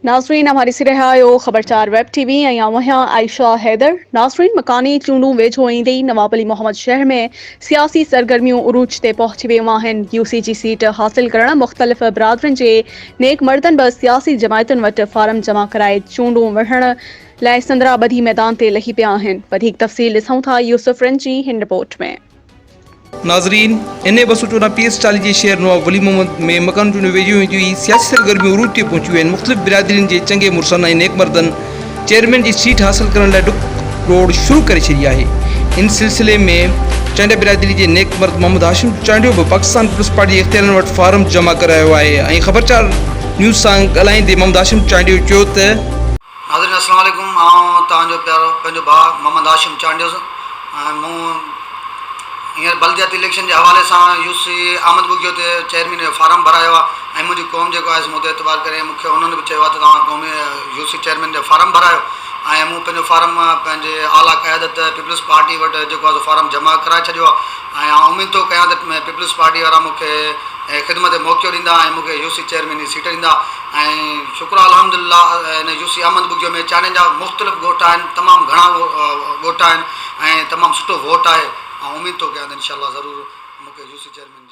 ناظرين اوهان ڏسي رهيا آهيو خبرچار ويب ٽي وي ۽ آئون آهيان عائشه حيدر ناظرين مڪاني چونڊون ويجهو ايندي ئي نواب علي محمد شهر ۾ سياسي سرگرميون عروج تي پهچي ويون آهن يو سي جي سيٽ حاصل ڪرڻ مختلف برادرين جي نيڪ مردن به سياسي جماعتن وٽ فارم جمع ڪرائي چونڊون وڙهڻ لاء سندرا ٻڌي ميدان تي لهي پيا آهن وڌيڪ تفصيل ڏسون ٿا يوسف رند جي هن رپورٽ ۾. ناظرين، اين اي 214 پي ايس 40 جي شهر نواب ولي محمد ۾ مڪان چونڊيون ويجهيون اينديون ئي سياسي سرگرميون عروج تي پهچي ويون آهن، مختلف برادرين جي چڱي مڙسن ۽ نيڪ مردن چيئرمين جي سيٽ حاصل ڪرڻ لاء ڊڪ ڊوڙ شروع ڪري ڇڏي آهي، ان سلسلي ۾ چانڊيا برادري جي نيڪ مرد محمد هاشم چانڊيو به پاڪستان پيپلز پارٽي جي اختيارين وٽ فارم جمع ڪرايو آهي ۽ خبرچار نيوز سان ڳالهائيندي محمد هاشم چانڊيو چيو ته. ناظرين السلام عليڪم آئون توهان جو پيارو پنهنجو ڀاء محمد هاشم چانڊيو ۽ مون هينئر بلدياتي اليڪشن جي حوالي سان يو سي احمد ٻگهيو تي چيئرمين جو فارم ڀرايو آهي ۽ منهنجي قوم جيڪو آهي مون تي اعتبار ڪري مون کي انهن به چيو آهي ته توهان قومي يو سي چيئرمين جو فارم ڀرايو ۽ مون پنهنجو فارم پنهنجي اعليٰ قيادت پيپلز پارٽي وٽ جيڪو آهي سو فارم جمع ڪرائي ڇڏيو آهي ۽ آئون اميد ٿو ڪيان ته پيپلز پارٽي وارا مون کي خدمت جو موقعو ڏيندا ۽ مون کي يو سي چيئرمين جي سيٽ ڏيندا ۽ شڪر آهي الحمد لله هن يو سي احمد ٻگهيو ۾ چانڊين جا مختلف ڳوٺ آهن تمام گهڻا ڳوٺ آهن ۽ تمام سٺو ووٽ آهي آئون اميد ٿو ڪيان ته انشاء الله ضرور مون کي يو سي چيئرمين.